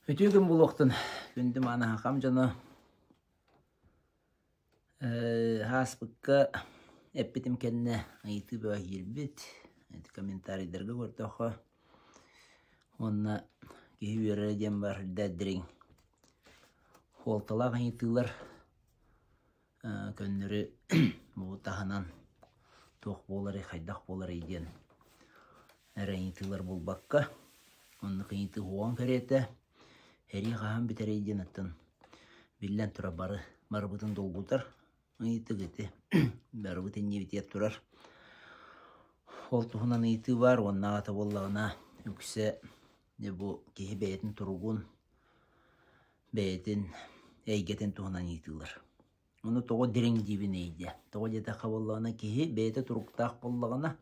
Үтүө күн буолуохтун, күндү мааны хахам дьоно. Ааспыкка эппитим кэннэ ыйытыы бөҕө киирбит. Ити комментарийдарга көрдөххө уонна киһи үөрэрэ диэн баар үрдэ дириҥ суолталаах ыйытыылар көннөрү бу таһынан туох буоларый, хайдах буоларый диэн эрэ ыйытыылар буолбакка, оннук ыйытыы уоҕун кэриэтэ сэрии хаһан бүтэрий диэн оттон биллэн турар бары барыбытын долгутар ыйытык ити барыбыт иннибитигэр турар. Ол туһунан ыйытыы баар уонна аҕата буоллаҕына үксэ дьэ бу киһи бэйэтин туругун бэйэтин эйгэтин туһунан ыйытыылар. Ону тоҕо дириҥ диибин эйдэ. Тоҕо диэтэххэ буоллаҕына киһи бэйэтэ туруктаах буоллаҕына,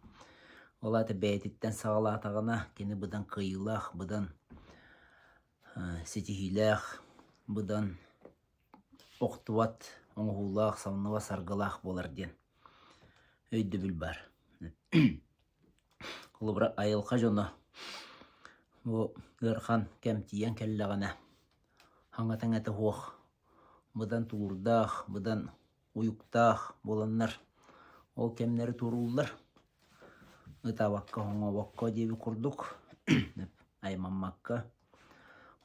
ол аата бэйэтиттэн саҕалаатаҕына кини быдан кыайыылаах, быдан ситиһиилээх, быдан охтубат оҥоһуулаах, самныбат саргылаах буолар диэн өйдөбүл баар. Холобура, айылҕа дьоно бу ыарахан кэм тиийэн кэллэҕинэ, хаҥата-иҥэтэ суох, быдан тулуурдаах, быдан уйуктаах буоланнар ол кэмнэри туорууллар. Ытаабакка, хоҥообокко диэбит курдук, аймаммакка.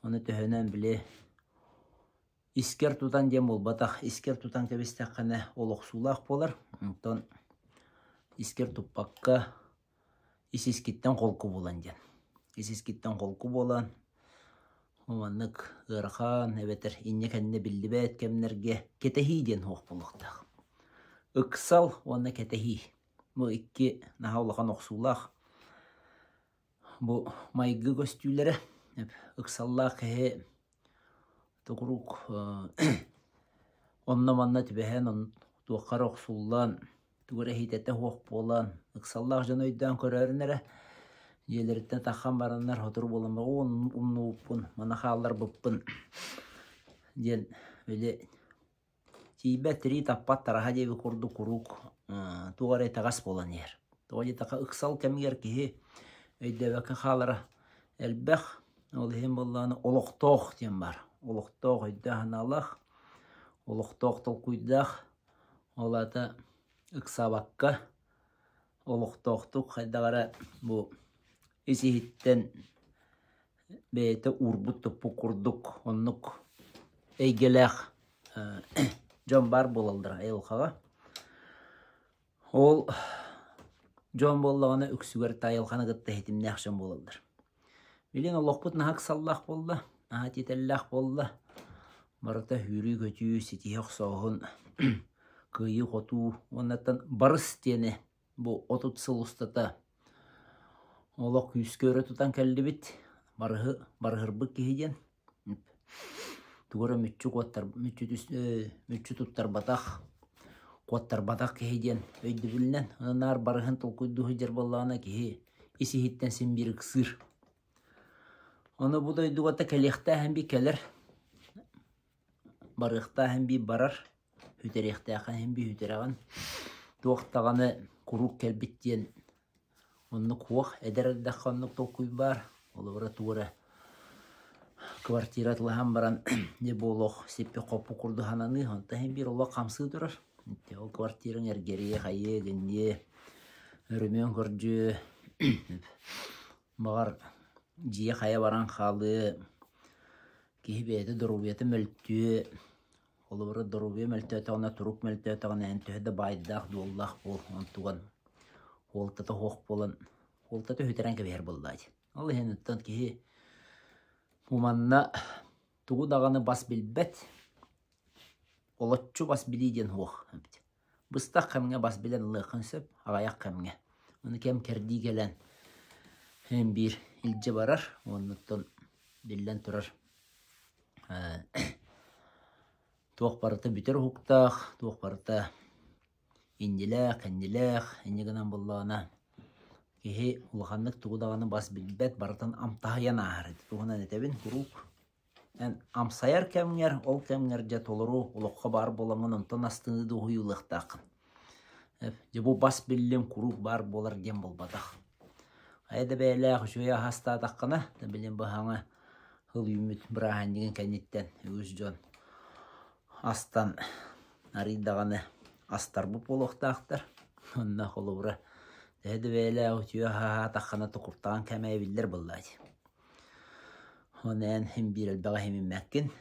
Ону төһөнөн били Искэр тутан диэн буолбатах, искэр тутан кэбистэххинэ ол охсуулаах буолар, онтон искэр туппакка ис-искиттэн холку буолан диэн. Ис-искиттэн холку буолан, маннык ыарахан эбэтэр инньэ-кэннэ биллибэт кэмнэргэ кэтэһии диэн суох буолуохтаах. Ыксал уонна кэтэһии. Бу икки наһаа улахан охсуулаах Бу майгы көстүүлэрэ ыксаллаах киһи куруук онно-манна түбэһэн, туохха эрэ охсуллан, тугу эрэ иһитэтэ суох буолан, ыксаллаах дьону өйдөөн көрөөрүн эрэ дьиэлэриттэн таххан бараннар сотору буолан оо умнубуппун, маны хаалларбыппын диэн били Тиийбэт, тирии таппат тараһа диэбит курдук куруук туох эрэ итэҕэс буолан иһэр. Тоҕо диэтэххэ ыксал кэмигэр киһи өйдөөбөккө хаалара элбэх. Ол иһин буоллаҕына олохтоох диэн баар. Олохтоох өйдөөх-санаалаах, олохтоох толкуйдаах, ол аата ыксаабакка олохтоохтук хайдах эрэ бу ис-иһиттэн бэйэтэ уурбут-туппут курдук оннук эйгэлээх дьон баар буолаллара айылҕаҕа. Ол дьон буоллаҕына үксүгэр айылҕаны кытта ситимнээх дьон буолаллар. Билигин олохпут наһаа ыксаллаах буолла, наһаа тиэтэллээх буолла. Барыта сүүрүү-көтүү, ситиһэ охсооһун, кыайыы-хотуу уоннаттан барыс диэни Бу 30 сыл устата олох күүскэ өрө тутан кэллибит. Барыһы барыһырбыт киһи диэн. Тугу эрэ мүччү куоттар мүччү түс мүччү туттарбатах, куоттарбатах киһи диэн өйдөбүлүнэн. Онон наар барыһын толкуйдуу сылдьар буоллаҕына киһи ис-иһиттэн син биир ыксыыр. Ону бу дойдуга да кэлиэхтээх иһин кэлэр, барыахтаах иһин биир барар. Сүтэриэхтээххин иһин биир сүтэрэҕин. Туох даҕаны куруук кэлбит диэн оннук суох. Эдэр эрдэххэ оннук толкуй баар. Холобура тугу эрэ квартира атылаһан баран дьэ бу олох сиппи-хоппу курдук сананыы. Онтон иһин биир олох хамсыы турар. Ол квартираҥ эргэриэ, хайыа, гинниэ, өрөмүөн көрдүө. Баҕар дьиэ хайа баран хаалыа, киһи бэйэтэ доруобуйата мөлтүө. Холобура, доруобуйа мөлтөөтөҕүнэ, турук мөлтөөтөҕүнэ эн төһө да баайдаах-дуоллаах буол, онтуган уолтата суох буолан, уолтата сүтэрэн кэбиһэр буоллаа дии. Ол иһин оттон киһи бу манна тугу даҕаны бас билбэт, олоччу бас билии диэн суох эбит. Быстах кэмҥэ бас билэн ылыаххын сөп, аҕыйах кэмҥэ. Ону кэм кэрдии кэлэн син биир илдьэ барар, уоннуттан биллэн турар туох барыта бүтэр уһуктаах, туох барыта иннилээх, кэннилээх, инньэ гынан буоллаҕына киһи улаханнык тугу даҕаны бас билбэт, барытын амтаһыйан ааһар. Ити туһунан этэбин куруук. Эн амсайар кэмҥэр, ол кэмҥэр дьэ толору олоххо баар буолаҥҥын онтон астыныы дуоһуйуулуохтааххын. Дьэ бу бас биллим куруук баар буолар диэн буолбатах. Хайа да бэйэлээх үчүгэй аһастаатаххына, да билин быһаҥа. Сыл үүммүт бырааһынньыгын кэнниттэн үгүс дьон астан арыый даҕаны астарбыт буолуохтаахтар. Онно холобура төһө да бэйэлээх үтүө аһаатаххына тукуртаҕын кэмэ биллэр буоллаа дии. Оны эн син биир элбэҕи иһиммэккин.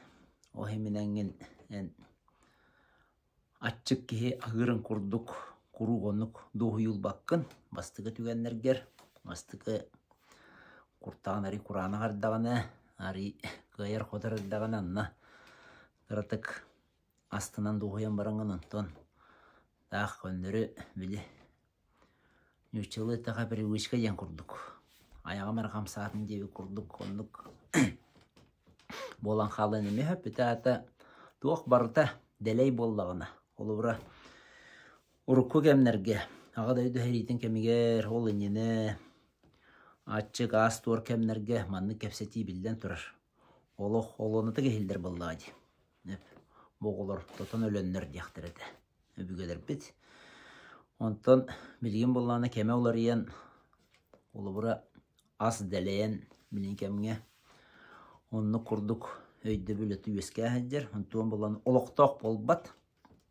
Ол иһиминэҥҥин эн Аччык киһи аһыырын курдук куруук оннук дуоһуйулбаккын. Бастакы түгэннэргэр бастакы куртаҕын арый кураанах эрдэҕинэ, арый кыайар-хотор эрдэҕинэ онно кыратык астынан дуоһуйан бараҥҥын онтон таах көннөрү били нууччалыы эттэххэ привычка диэн курдук айаҕым эрэ хамсаатын диэбит курдук оннук буолан хаалан эмиэ сөп. Аата туох барыта дэлэй буоллаҕына холобура урукку кэмнэргэ Аҕа дойду сэриитин кэмигэр ол иннинэ аччык аас-туор кэмнэргэ маннык кэпсэтии биллэн турар олох олуонатык иһиллэр буоллаҕа дии. Бу оҕолор тотон өлөннөр диэхтэрэ этэ өбүгэлэрбит. Онтон билигин буоллаҕына кэмэ уларыйан, холобура ас дэлэйэн билигин кэмҥэ оннук курдук өйдөбүл өтө үөскээн сылдьар. Онтуон буолан олохтоох буолбат.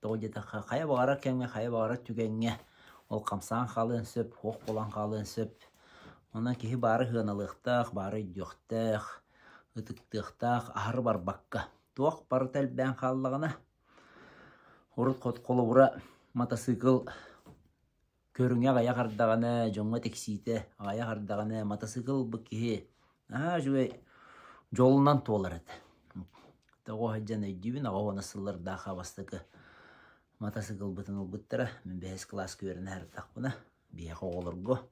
Тоҕо диэтэххэ хайа баҕарар кэмҥэ, хайа баҕарар түгэҥҥэ ол хамсаан хаалыан сөп, суох буолан хаалыан сөп. Онон киһи баары сыаналыахтаах, баары өйдүөхтээх, ытыктыахтаах, аһары барбакка. Туох барыта элбээн хааллаҕына, Урут холобура матасыыкыл көрүҥэ аҕыйах ардаҕына, дьоҥҥо тиксиитэ аҕыйах ардаҕына матасыыкыл ылбыт киһи наһаа үчүгэй дьолунан туолар этэ. Тоҕо сылдьан өйдүүбүн, аҕа уона сыллардаах бастакы матасыыкылбытын ылбыттара. Мин бэһис кылааска үөрэнэ сырыттахпына, биһиэхэ оҕолорго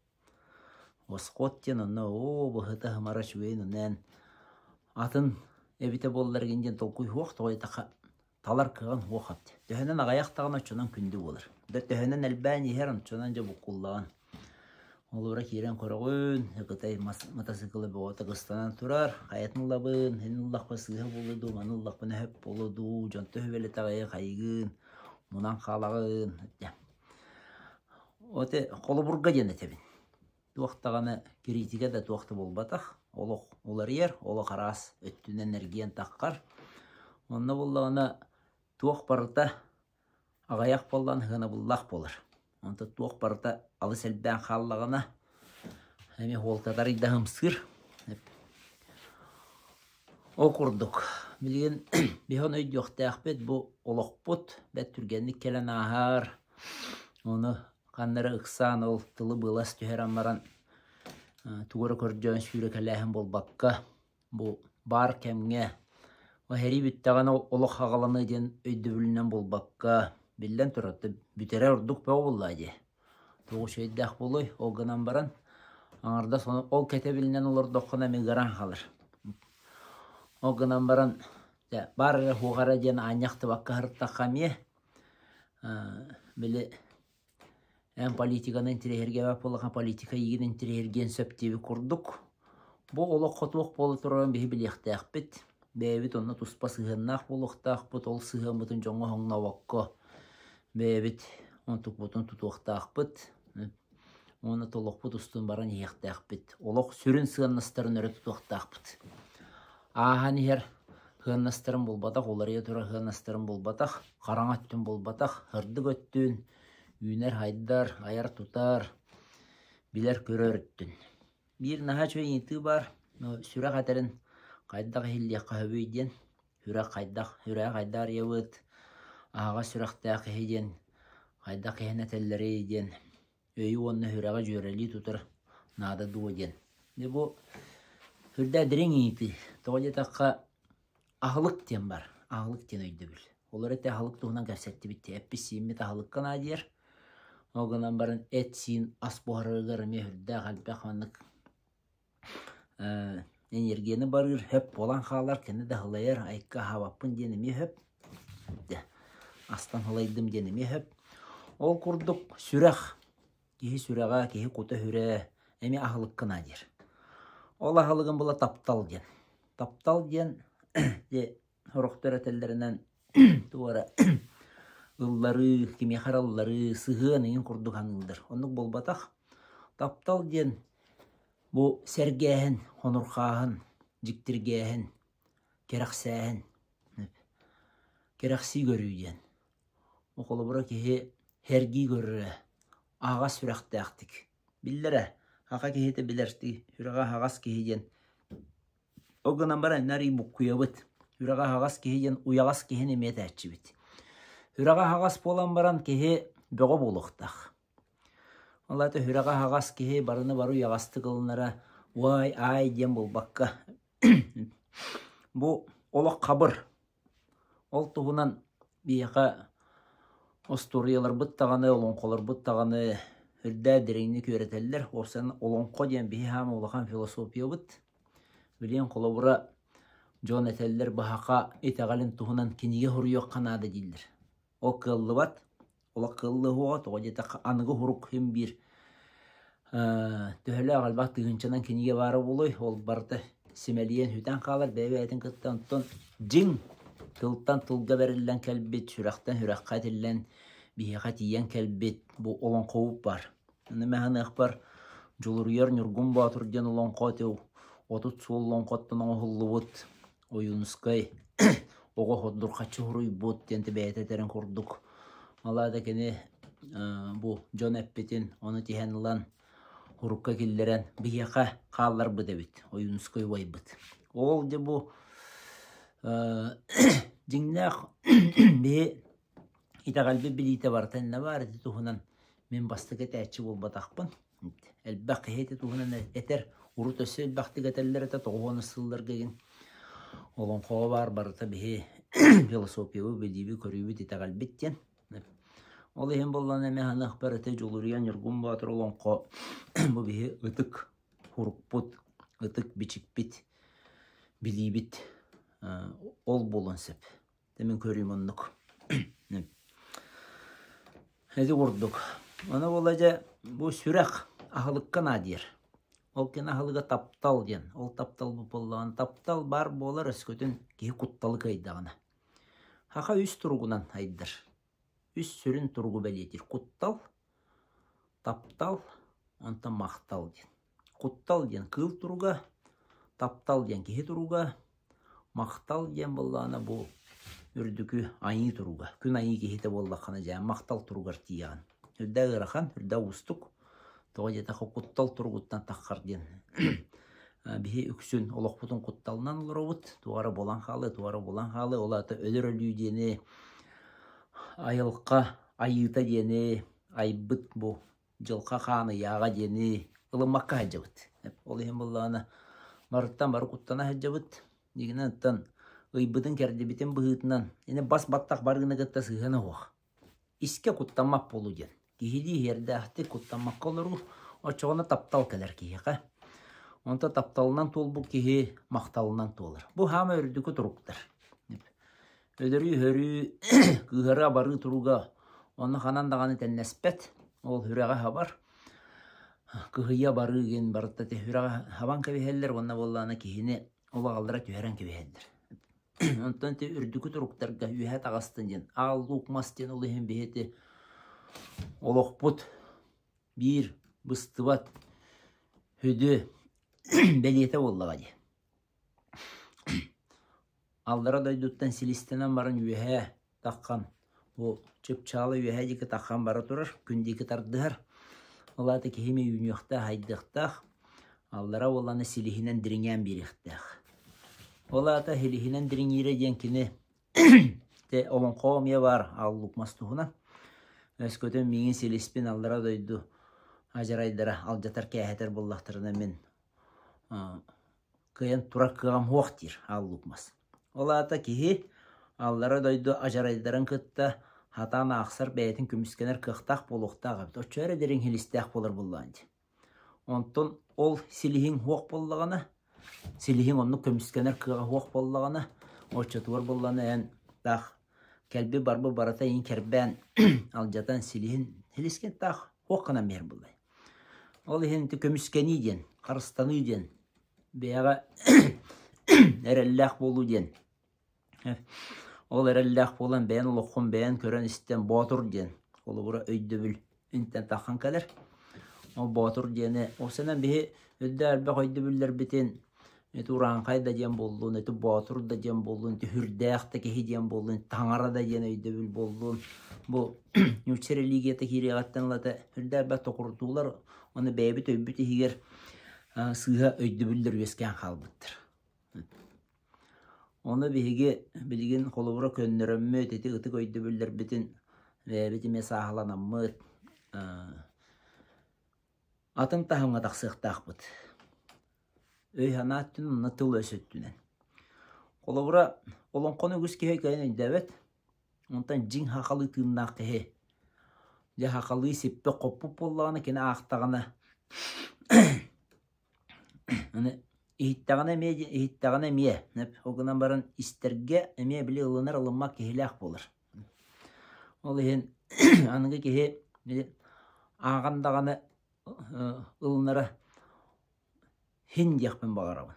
Восход диэн онно оо быһыта ымара үчүгэйин онно эн атын эбитэ буоллар игин диэн толкуй суох тоҕо диэтэххэ талар кыаҕын суох эбит. Төһөнөн аҕыйах даҕаны оччонон күндү буолар. Да төһөнөн элбээн иһэр оччонон дьэ буккуллаҕын. Олуура киирэн көрөҕүн, Кытай матасыыкыла бөҕөтө ыстанан турар, хайатын ылабын, ин ыллахпына сыыһа буолуо дуу, маны ыллахпына сөп буолуо дуу, дьонтон сүбэлэтэҕин, хайыгын, мунан хаалаҕын. Вот холобурга диэн этэбин. Туох даҕаны кириитикэ да туох да буолбатах. Олох уларыйар, олох араас өттүнэн эргийэн таххар. Онно буоллаҕына туох барыта аҕыйах буоллаҕына сыанабыллаах буолар. Онтон туох барыта алыс элбээн хааллаҕына эмиэ суолтата арыйда ымсыыр. Ол курдук, билигин биһи ону өйдүөхтээхпит, бу олохпут бэрт түргэнник кэлэн ааһар, ону ханна эрэ ыксаан ол тылы былас түһэрэн баран тугу эрэ көрдөөн сүүрэкэлээһин буолбакка, бу баар кэмҥэ сэрии бүттэҕинэ олох аҕаланыа диэн өйдөбүлүнэн буолбакка, биллэн турар, бүтэрэ ордук бөҕө буоллаҕа дии. Туох үчүгэйдээх буолуой, ол гынан баран аҥардас ол кэтэбилинэн олордоххуна эмиэ ыараан хаалар. Ол гынан баран дьэ баар эрэ суох эрэ диэн аанньа ахтыбакка сырыттахха эмиэ били эн политиканы интэриэһиргээбэт буоллахха политика эйигин интэриэһиргиэн сөп диэбит курдук бу олоххо туох буола турарын биһи билиэхтээхпит. Бэйэбит онно туспа сыһыаннаах буолуохтаахпыт, ол сыһыаммытын дьоҥҥо хоҥнобокко бэйэбит онтукпутун тутуохтаахпыт уонна толохпут устун баран иһиэхтээхпит. Олох сүрүн сыаннастарын өрө тутуохтаахпыт. Ааһан иһэр сыаннастарын булбатах, уларыйа турар сыаннастарын булбатах, хараҥа өттүн булбатах, сырдык өттүн, үүнэр-сайдар, айар-тутар, билэр-көрөр өттүн. Биир наһаа үчүгэй ыйытыы баар, сүрэх этэрин хайдах иһиллиэххэ сөбүй диэн. Сүрэх хайдах, сүрэҕи хайдах арыйабыт, аһаҕас сүрэхтээх киһи диэн хайдах киһини этэллэрий диэн өйү уонна сүрэҕи дьүөрэлии тутар наада дуо диэн. Дьэ бу сүрдээх дириҥ ыйытыы. Тоҕо диэтэххэ аһылык диэн баар, аһылык диэн өйдөбүл. Олор этэ аһылык туһунан кэпсэттибит дии. Эппит-сииммит аһылыкка наадыйар. Ол гынан баран эт-сиин ас буһарарыгар эмиэ сүрдээх элбэх маннык энергияны барыыр сөп буолан хаалар, кини да сылайар, айка аһаабаппын диэн эмиэ сөп. Дьэ, астан сылайдым диэн эмиэ сөп. Ол курдук сүрэх, киһи сүрэҕэ, киһи кута-сүрэ эмиэ аһылыкка наадыйар. Ол аһылыгын була таптал диэн. Таптал диэн сорохтор этэллэринэн туора ылларыы, кимиэхэ эрэ ылларыы, сыһыан эҥин курдук саныыллар. Оннук буолбатах. Таптал диэн бу сэргээһин, хонурхааһын, дьиктиргээһин. кэрэхсээһин, кэрэхсии көрүү диэн. Холобура киһи сэргии көрөрө, аһаҕас сүрэхтээхтик. Биллэрэ, саха киһитэ билэр сүрэҕэ аһаҕас киһи диэн. Ол гынан баран иннэ арыый буккуйабыт. Сүрэҕэ аһаҕас киһи диэн уйаҕас киһини эмиэ этээччибит. Сүрэҕэ аһаҕас буолан баран киһи бөҕө буолуохтаах. Ол аата сүрэҕэ аһаҕас киһи барыны бары уйаҕастык ылынара уай, аай диэн буолбакка бу олох хабыр. Ол туһунан биһиэхэ остуоруйаларбыт даҕаны, олоҥхолорбут даҕаны үрдээх дириҥник үөрэтэллэр. Уопсайынан олоҥхо диэн биһи хаама улахан философиябыт. Билигин холобура дьон этэллэр баһаха итэҕэлин туһунан кинигэ суруйуохха наада дииллэр. Ол кыаллыбат. Олох кыаллыа тоҕо диэтэххэ аныгы урук син биир төһөлөөх элбэх тыһыынчанан кинигэ баара буолуой, ол барыта симэлийэн сүтэн хаалар бэйэ-бэйэтин кытта онтон дьиҥ тылтан тылга бэриллэн кэлбит, сүрэхтэн сүрэххэ этиллэн биһиэхэ тиийэн кэлбит бу олоҥхобут баар. Аны мин саныахпар Дьулуруйар Ньургун Боотур диэн олоҥхо ити 30 суол олоҥхоттон оҥоһуллубут Ойуунускай оҕо хордурхаччы суруйбут диэн бэйэтэ этэрин курдук. Ол аата кини бу дьон эппитин ону тиһэн ылан урукка киллэрэн биһиэхэ хаалларбыт эбит Ойуунускай убайбыт. Ол дьэ бу дьиҥнээх биһи итэҕэлбит билиитэ барыта иннэ баар ити туһунан мин бастакы этээччи буолбатахпын. Элбэх киһи ити туһунан этэр, урут өссө элбэхтик этэллэр этэ 90 сылларга игин. Олоҥхоҕо баар барыта биһи философиябыт, билиибит, көрүүбүт, итэҕэлбит диэн. Ол иһин буоллаҕына эмиэ саныахпар ити Дьулуруйан Ньургун Боотур олоҥхо бу биһи ытык урукпут, ытык бичикпит, билиибит ол буолуон сөп. Мин көрүүм оннук. Ити курдук. Ону буола дьэ бу сүрэх аһылыкка наадыйар. Ол кини аһылыга таптал диэн. Ол таптал буоллаҕына таптал баар буолар өскөтүн киһи кутталы кыайдаҕына. Саха үс туругунан айдар. Үс сүрүн туругу бэлиэтиир. Куттал, таптал, онтон махтал диэн. Куттал диэн кыыл туруга, таптал диэн киһи туруга, махтал диэн буоллаҕына бу үрдүкү айыы туруга. Күн айыы киһитэ буоллаххына дьэ махтал туругар тиийэҕин. Үрдэ ыарахан, үрдэ уустук. Тоҕо диэтэххэ куттал туругуттан таххар диэн. Биһи үксүн олохпутун кутталынан олоробут. Туох эрэ буолан хаалыа, туох эрэ буолан хаалыа. Ол аата өлөр өлүү диэни айылҕа айыыта диэни айбыт бу дьылҕа хаан ыйааҕа диэни ылыммакка сылдьабыт. Ол иһин буоллаҕына барыттан бары куттана сылдьабыт. Дьиҥинэн оттон ыйбытын-кэрдибитин быһыытынан ини бас-баттах барыыны кытта сыһыана суох. Искэ куттаммат буолуу диэн. Киһилии иһэрдээхтик куттаммакка олоруу оччоҕуна таптал кэлэр киһиэхэ. Онто тапталынан туолбут киһи махталынан туолар. Бу хаама үрдүкү туруктар. Өлөрүү-өһөрүү, кыыһара-абарыы туруга онно ханан даҕаны тэннэспэт. Ол сүрэҕи хабар. Кыһыйа-абарыы диэн барыта сүрэҕи хабан кэбиһэллэр уонна буоллаҕына киһини ол аҕаллара түһэрэн кэбиһэллэр. Онтон ити үрдүкү туруктарга үөһэ таҕыстын диэн аал луук мас диэн ол иһин биһи ити олохпут биир быстыбат сүдү бэлиэтэ буоллаҕа дии. Аллара дойдуттан силистэнэн баран үөһээ таххан бу чыпчаала үөһээ диэки таххан бара турар, күн диэки тардыһар. Ол аата киһи эмиэ үүнүөхтээх, айдыахтаах. Аллара буоллаҕына силиһинэн дириҥээн биэриэхтээх. Ол аата силиһинэн дириҥиирэ диэн кини те олоҥхо эмиэ баар аал луук мас туһунан. Өскөтүн миигин силиспин аллара дойду адьарайдара алдьатар кээһэтэр буоллахтарына мин кыайан турар кыаҕым суох диир аал луук мас. Ол аата киһи аллара дойду адьарайдарын кытта хатаан аахсар бэйэтин көмүскэнэр кыахтаах буолуохтаах эбит. Оччо эрэ дириҥ силистээх буолар буоллаҕын дии. Онтон ол силиһиҥ суох буоллаҕына, силиһиҥ оннук көмүскэнэр кыаҕа суох буоллаҕына, оччотугар буоллаҕына эн таах кэлбит барбыт барыта иин кэрбээн алдьатан силиһин силискин таах суох гынан биһэр буоллай. Ол иһин ити көмүскэнии диэн, харыстаныы диэн, бэйэҕэ эрэллээх буолуу диэн. Ол эрэллээх буолан бэйэн олоххун бэйэн көрөн-истэн боотур диэн холобура өйдөбүл интэн таххан кэлэр. Ол боотур диэни ол сэнэн биһи үрдэ элбэх өйдөбүллэрбитин Ити урааҥхай да диэн буоллун, ити боотур да диэн буоллун, ити сүрдээх да киһи диэн буоллун, таҥара да диэн өйдөбүл буоллун. Бу нуучча религията киириэҕиттэн ылата сүрдээх элбэх токурутуулар уонна бэйэбит өйбүт иһигэр сыыһа өйдөбүллэр үөскээн хаалбыттар. Ону биһиги билигин холобура көннөрөммүт, ити ытык өйдөбүллэрбитин бэйэбит эмиэ сааһыланаммыт, атын таһымҥа тахсыахтаахпыт. Өй-санаа өттүнэн уонна тыл-өс өттүнэн. Холобура, олоҥхону үгүс киһи кыайан өйдөөбөт. Онтон дьиҥ сахалыы тыыннаах киһи дьэ сахалыы сиппит-хоппут буоллаҕына, кини аахтаҕына аны иһиттэҕинэ эмиэ иһиттэҕинэ эмиэ ол гынан баран истэргэ эмиэ били ылынар ылыммат киһилээх буолар. Ол иһин аныгы киһи били ааҕан даҕаны ылынара һин диэхпин баҕарабын.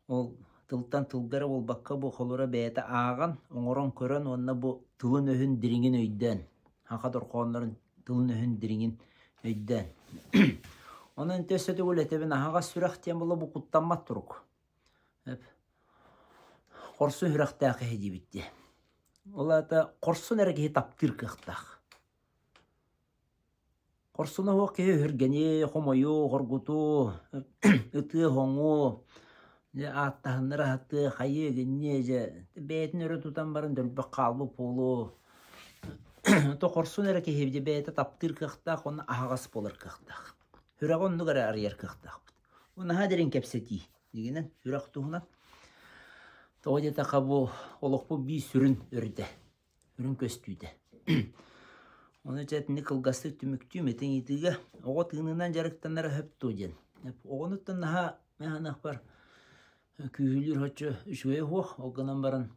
Ол тылтан тылга эрэ буолбакка бу холура бэйэтэ ааҕан, оҥорон көрөн уонна бу тылын-өһүн дириҥин өйдөөн, саха дорҕооннорун тылын-өһүн дириҥин өйдөөн. Онон ити өссө төгүл этэбин аһаҕас сүрэх диэн буолла бу куттаммат турук. Хорсун сүрэхтээх киһи диибит дии. Ол аата хорсун эрэ киһи таптыыр кыахтаах. Хорсуна суох киһи өһүргэниэ, хомойуо, хоргутуо, ытыа-хоҥуо, дьэ ааттаһыннара сатыа, хайыа гинниэ дьэ бэйэтин өрө тутан баран дөлбөх хаалбыт буолуо. То хорсун эрэ киһи дьэ бэйэтэ таптыыр кыахтаах уонна аһаҕас буолар кыахтаах. Сүрэҕи оннук эрэ арыйар кыахтаахпыт. Бу наһаа дириҥ кэпсэтии. Дьиҥинэн, сүрэх туһунан. Тоҕо диэтэххэ бу олохпут биир сүрүн өрүтэ. Үрүҥ көстүүтэ. Ону дьэ итини кылгастык түмүктүүм этиҥ ыйытыыга оҕо тыынынан дьарыктанара сөп дуо диэн. Оҕонуттан наһаа мин саныахпар күүһүлүүр оччо үчүгэйэ суох. Ол гынан баран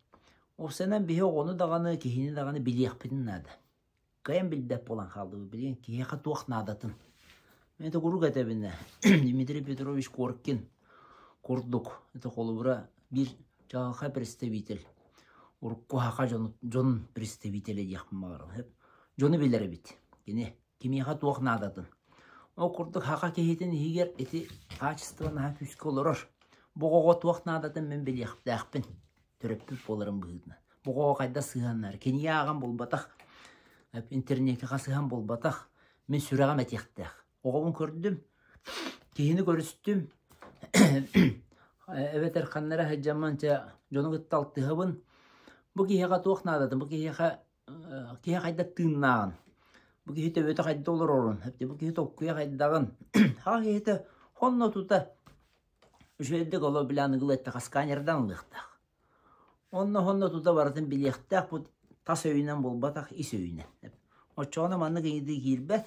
уопсайынан биһи оҕону даҕаны, киһини даҕаны билиэхпитин наада. Кыайан билбэт буолан хааллыбыт. Билигин киһиэхэ туох наадатын. Мин это куруук этэбин Дмитрий Петрович Коркин курдук это холобура биир чаҕылхай представитель урукку саха дьону дьон представителэ диэхпин баҕарабын. Дьону билэр эбит. Кини кимиэхэ туох наадатын. Ол курдук саха киһитин иһигэр ити качество наһаа күүскэ олорор. Бу оҕоҕо туох наадатын мин билиэхтээхпин. Төрөппүт буоларым быһыытынан. Бу оҕоҕо хайдах сыһыаннар? Кинигэ ааҕан буолбатах, интернеккэ хасыһан буолбатах. Мин сүрэҕим этиэхтээх. Оҕобун көрдүм, киһини көрүстүм, эбэтэр ханна эрэ сылдьаммын чэ дьону кытта алтыһабын. Бу киһиэхэ туох наадатын, бу киһиэхэ киһи хайдах тыыннааҕын, бу киһи төбөтө хайдах олорорун, бу киһи толкуйа хайдаҕын, саха киһитэ сонно тута үчүгэйдик олор били аныгылыы эттэххэ сканердан ылыахтаах. Онно-онно тута барытын билиэхтээх бу тас өйүнэн буолбатах ис өйүнэн. Оччоҕуна маннык ыйытыы киирбэт.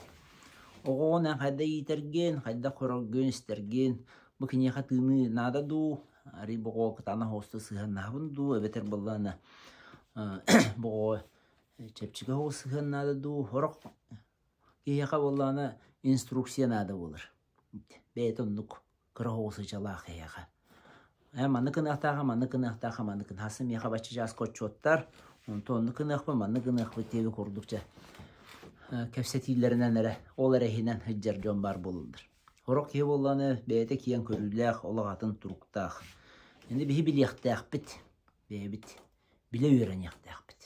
Оҕоҕун эн хайдах иитэргин, хайдах көрөргүн-истэргин, бу киниэхэ тыыныы наада дуу, арый бу оҕоҕо кытаанах оҕустук сыһыаннаһабын дуу, эбэтэр буоллаҕына бу оҕоҕо чэпчэки оҕус сыһыан наада дуу, сорох киһиэхэ буоллаҕына инструкция наада буолар. Бэйэтэ оннук кыра оҕус ычалаах киһиэхэ. Ээ маннык гыныахтааха, маннык гыныахтааха, маннык гыныахса миэхэ бачча чааска отчуоттар, онтон оннук гыныахпын, маннык гыныахпыт диэби курдук дьэ кэпсэтиилэринэн эрэ, ол эрэ иһинэн сылдьар дьон баар буолаллар. Сорох киһи буоллаҕына бэйэтэ киэҥ көрүүлээх, олох атын туруктаах. Ини биһи билиэхтээхпит, бэйэбит билэ үөрэниэхтээхпит.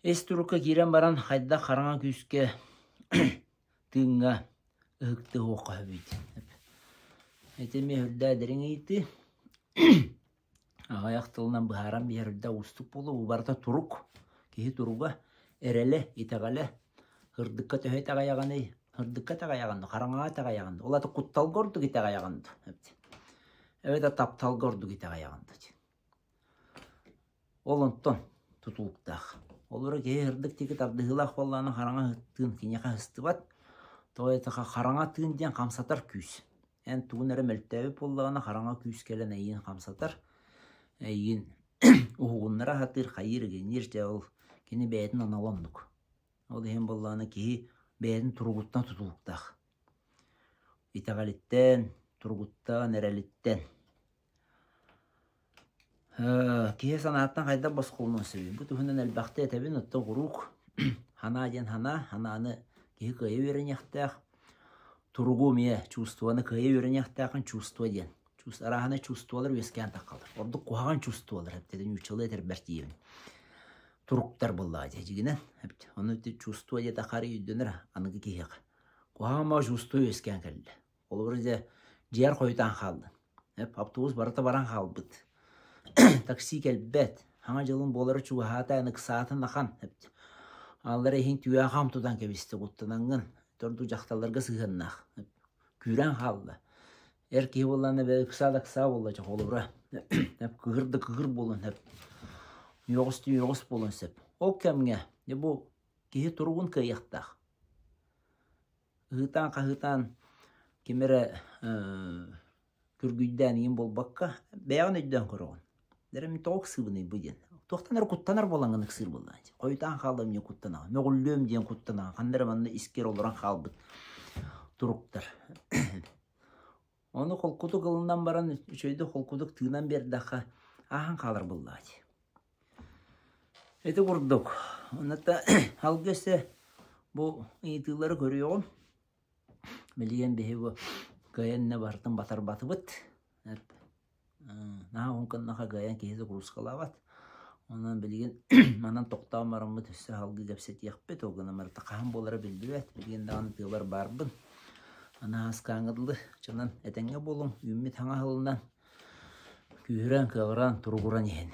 Ис турукка киирэн баран хайдах хараҥа күүскэ тыыҥҥа ыһыктыһуохха сөбүй Ити эмиэ үрдээ дириҥ ыйытыы. Аҕыйах тылынан быһааран биэрэр үрдэ уустук буолуо. Бу барыта турук. Киһи туруга, эрэлэ, итэҕэлэ. Сырдыкка төһө итэҕэйэҕиний? Сырдыкка итэҕэйэҕин дуо? Хараҥаҕа итэҕэйэҕин дуо? Ол аата кутталга ордук итэҕэйэҕин дуо? Эбэтэр тапталга ордук итэҕэйэҕин дуо? Ол онтон тутулуктаах. Олоро киһи сырдык диэки тардыһыылаах буоллаҕына хараҥа тыын киниэхэ сыстыбат. Тоҕо диэтэххэ хараҥа тыын диэн хамсатар күүс. Эн тугун эрэ мөлтөөбүт буоллаҕына хараҥа күүс кэлэн эйигин хамсатар, эйигин уһугуннара сатыыр, хайыыр, игинниир дьэ ол кини бэйэтин анала оннук. Ол иһин буоллаҕына киһи бэйэтин туругуттан тутулуктаах. Итэҕэлиттэн, туругуттан, эрэлиттэн. Киһи санааттан хайдах босхолонуон сөбүй? Бу туһунан элбэхтэ этэбин, оттон куруук санаа диэн санаа, санааны киһи кыайа үөрэниэхтээх. Туругу эмиэ чувствоны кыайа үөрэниэхтээххин чувство диэн. Арааһынай чувстволар үөскээн таххалар. Ордук куһаҕан чувстволар эптэтин нууччалыы этэрбэр тиийэбин. Туруктар буоллаҕа дии дьигинэн. Ону чувство диэтэххэ хары өйдөнөр аныгы киһиэхэ. Куһаҕан баҕа чувство үөскээн кэллэ. Холобура дьэ дьиэр хойутаан хааллын. Автобус барыта баран хаалбыт. Такси кэлбэт. Хаҥа дьылын буолара чугаһаата, ыксаатын ахан. Аллара иһин түгэҕэ хам тутан кэбистэ куттанаҥҥын. Ордук дьахталларга сыһыаннаах. Күүрэн хаалла. Эр киһи буоллаҕына бэйэ ыксаа да ыксаа буолла дьэ холобура. Кыһыр да кыһыр буолуон сөп. Үөҕүс да үөҕүс буолуон сөп. Ол кэмҥэ дьэ бу киһи туругун кыайыахтаах. Ыһыытаан-хаһыытаан ким эрэ күргүйдээн иҥин буолбакка, бэйэҕин өйдөөн көрөҕүн. Эрэ мин тоҕо ыксыыбыный бу диэн. Туохтан эрэ куттанар буолаҥҥын ыксыыр буоллаҕыҥ дии. Хойутаан хааллым диэн куттанаҕын, мөҕүллүөм диэн куттанаҕын, ханна эрэ манна искэр олорон хаалбыт туруктар. Ону холкутук ылынан баран, үчүгэйдик холкутук тыынан биэрдэххэ, ааһан хаалар буоллаҕа дии. Ити курдук, онно алгыс өссө бу ыйытыылары көрүөҕүм. Билигин биһи бу кыайан иннэ барытын батарбатыбыт. Наһаа уһун гыннаха кыайан киһи загрузкалаабат. Онон билигин манан тохтоон бараммыт өссө салгыы кэпсэтиэхпит. Ол гынан барыта хаһан буолара биллибэт. Билигин даҕаны тыалар баарбын. Аны ааскааҥҥа дылы чынан этэҥҥэ буолуҥ. Үүммүт хаҥа аһылынан күүһүрэн, кыаҕыран, туругуран иһин.